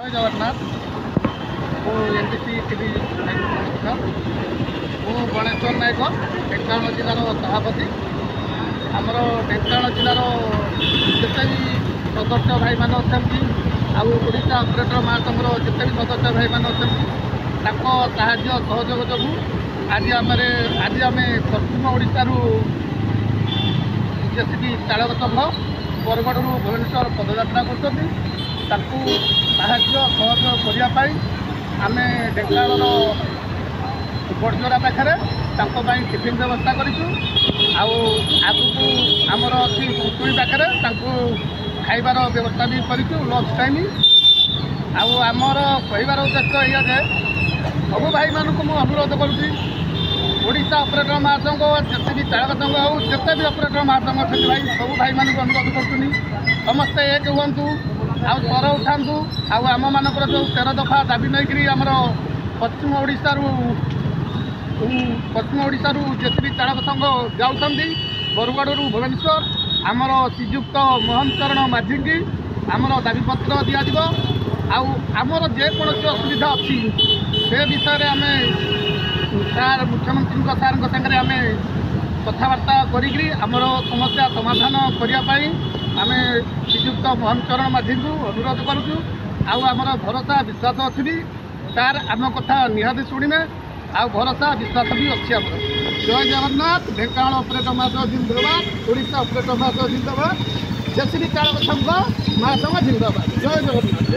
ଜୟ ଜଗନ୍ନାଥ। ମୁଁ N B C TV ନମସ୍କାର। ମୁଁ ଗଣେଶ୍ୱର ନାୟକ, ଢେଙ୍କାନାଳ ଜିଲ୍ଲାର ସଭାପତି। ଆମର ଢେଙ୍କାନାଳ ଜିଲ୍ଲାର ଯେତେ ବି ସଦସ୍ୟ ଭାଇମାନେ ଅଛନ୍ତି ଆଉ ଓଡ଼ିଶା ଅପରେଟର ମହାସଂଘର ଯେତେ ବି ସଦସ୍ୟ ଭାଇମାନେ ଅଛନ୍ତି, ତାଙ୍କ ସାହାଯ୍ୟ ସହଯୋଗ ଯୋଗୁଁ ଆଜି ଆମେ ପଶ୍ଚିମ ଓଡ଼ିଶାରୁ ଜେସିବି ଚାଳକ ସଂଘ ବରଗଡ଼ରୁ ଭୁବନେଶ୍ୱର ପଦଯାତ୍ରା କରୁଛନ୍ତି। ତାଙ୍କୁ ସାହାଯ୍ୟ ସହଯୋଗ କରିବା ପାଇଁ ଆମେ ଢେଙ୍କାନାଳର ବଡ଼ଜୋରା ପାଖରେ ତାଙ୍କ ପାଇଁ ଟିଫିନ୍ ବ୍ୟବସ୍ଥା କରିଛୁ। ଆଉ ଆଗକୁ ଆମର ଅଛି ପୁଟୁଳି ପାଖରେ ତାଙ୍କୁ ଖାଇବାର ବ୍ୟବସ୍ଥା ବି କରିଛୁ ଲଞ୍ଚ ଟାଇମ୍। ଆଉ ଆମର କହିବାର ଉଦ୍ଦେଶ୍ୟ ଏଇଆ ଯେ ସବୁ ଭାଇମାନଙ୍କୁ ମୁଁ ଅନୁରୋଧ କରୁଛି, ଓଡ଼ିଶା ଅପରେଟର ମହାସଂଘ, ଯେତେ ବି ଚାଳକ ସଂଘ ହେଉ, ଯେତେ ବି ଅପରେଟର ମହାସଂଘ ଅଛନ୍ତି ଭାଇ, ସବୁ ଭାଇମାନଙ୍କୁ ଅନୁରୋଧ କରୁଛନ୍ତି, ସମସ୍ତେ ଏକ ହୁଅନ୍ତୁ ଆଉ ସ୍ୱର ଉଠାନ୍ତୁ। ଆଉ ଆମମାନଙ୍କର ଯେଉଁ 13 ଦଫା ଦାବି ନେଇକରି ଆମର ପଶ୍ଚିମ ଓଡ଼ିଶାରୁ ଜେସିବି ଚାଳକ ସଂଘ ଯାଉଛନ୍ତି ବରଗଡ଼ରୁ ଭୁବନେଶ୍ୱର, ଆମର ଶ୍ରୀଯୁକ୍ତ ମୋହନ ଚରଣ ମାଝୀଙ୍କି ଆମର ଦାବିପତ୍ର ଦିଆଯିବ। ଆଉ ଆମର ଯେକୌଣସି ଅସୁବିଧା ଅଛି, ସେ ବିଷୟରେ ଆମେ ସାର୍, ମୁଖ୍ୟମନ୍ତ୍ରୀଙ୍କ ସାର୍ଙ୍କ ସାଙ୍ଗରେ ଆମେ କଥାବାର୍ତ୍ତା କରିକିରି ଆମର ସମସ୍ୟା ସମାଧାନ କରିବା ପାଇଁ ଆମେ ଶ୍ରୀଯୁକ୍ତ ମୋହନ ଚରଣ ମାଝୀଙ୍କୁ ଅନୁରୋଧ କରୁଛୁ। ଆଉ ଆମର ଭରସା ବିଶ୍ୱାସ ଅଛି ବି ସାର୍ ଆମ କଥା ନିହାତି ଶୁଣିବେ, ଆଉ ଭରସା ବିଶ୍ୱାସ ବି ଅଛି ଆମର। ଜୟ ଜଗନ୍ନାଥ। ଢେଙ୍କାନାଳ ଅପରେଟର ମହାସଂଘ ଜିନ୍ଦାବାଦ। ଓଡ଼ିଶା ଅପରେଟର ମହାସଂଘ ଜିନ୍ଦାବାଦ। ଜେସିବି ଚାଳକ ସଂଘ ମହାସଂଘ ଜିନ୍ଦାବାଦ। ଜୟ ଜଗନ୍ନାଥ।